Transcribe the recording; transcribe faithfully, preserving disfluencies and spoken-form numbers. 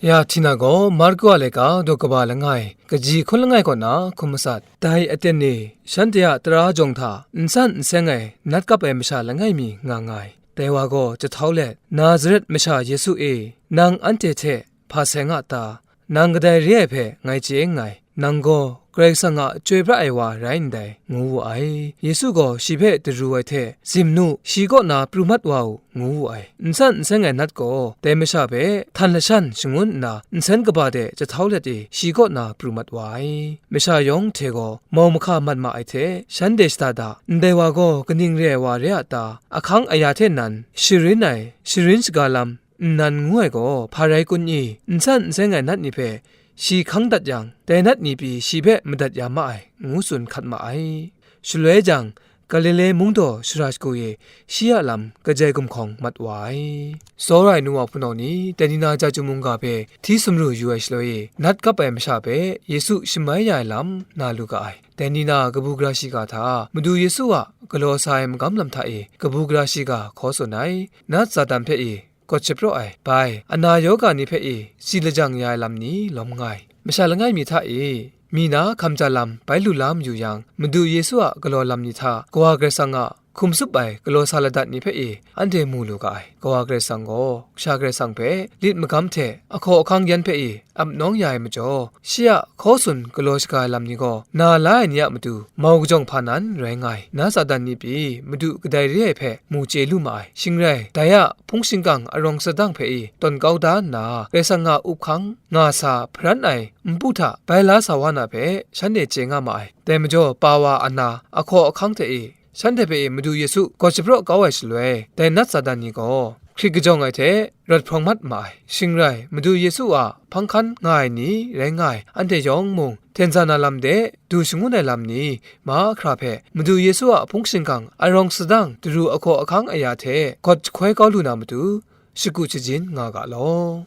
Ya Htina gaw Marku a laika daw kaba langai, kaji hkun langai kaw na hkum matsat. Dai aten e, shanhte a tara jawng hta n san n seng ai nat kap ai masha langai mi nga nga ai. Dai wa gaw jahtau let, "Nazaret masha Yesu e, nang anhte hte hpa seng a ta? Nang kadai re ai hpe ngai chye nngai. Nang gaw Karai Kasang a chyoi pra ai wa rai ndai," ngu wu ai. Yesu gaw shi hpe daru ai hte, "Zim nu, shi kaw na pru mat wa u," ngu wu ai. N san n seng ai nat gaw dai masha hpe htan lashan shangun nna, nsen kaba de jahtau let e shi kaw na pru mat wa ai. Masha yawng hte gaw mau mahka mat ma ai hte, shanhte shada da, "Ndai wa gaw kaning re ai wa re a ta? Ahkang aya hte nan sharin ai, sharin shaga lam nnan ngu ai gaw hpa rai kun i? N san n seng ai nat ni hpe shi hkang dat yang, dai nat ni pyi shi hpe madat ya ma ai," ngu tsun hkat ma ai. Shaloi jang, Galile mung daw shara shagu e shi a lam kajai gumhkawng mat wa ai. Tsawra ai nu wa hpunau ni, dai ni na chyeju mungga hpe hti sumru yu ai shaloi e, nat kap ai masha hpe Yesu shamai ya ai lam na lu ga ai. Dai ni na kabu gara shiga hta, Madu Yesu a galaw sa ai magam lam hta e, kabu gara shiga hkaw tsun ai, nat Satan hpe e, gawt shapraw ai, bai, ana yawga ni hpe e, si lajang ya ai lam ni lawm nga ai. Masha langai mi hta e, mi na hkamja lam bai lu la mayu yang, Madu Yesu a galaw lam ni hta Kawa Karai Kasang a hkum tsup ai galaw sa ladat ni hpe e, anhte mu lu ga ai. Kawa Karai Kasang gaw, Kasha Karai Kasang hpe lit magam hte ahkaw ahkang yan hpe e, ap nawng ya ai majaw, shi a hkaw tsun galaw shaga ai lam ni gaw, na la ai ni a matu mau kajawng hpa nan rai nga ai. Na Satan ni pyi, Madu kadai re ai hpe mu chye lu ma ai. Shing rai, dai a hpung shingkang arawng sadang hpe e tawn kau da nna, Karai Kasang a up hkang nga sa hparan ai npu hta bai la sa wa na hpe shanhte chye nga ma ai. Dai majaw, pa wa ana ahkaw ahkang hte e, shanhte hpe e Madu Yesu gawt shapraw kau ai shaloi, dai nat Satan ni gaw hkrit kajawng ai hte rawt hprawng mat ma ai. Shing rai, Madu Yesu a hpang hkan nga ai ni rai nga ai, anhte yawng mung, hten za na lam de du shangun ai lam ni mahkra hpe, Madu Yesu a hpung shingkang arawng sadang daru ahkaw ahkang aya hte gawt jahkoi kau lu na matu, shagu shajin nga ga law.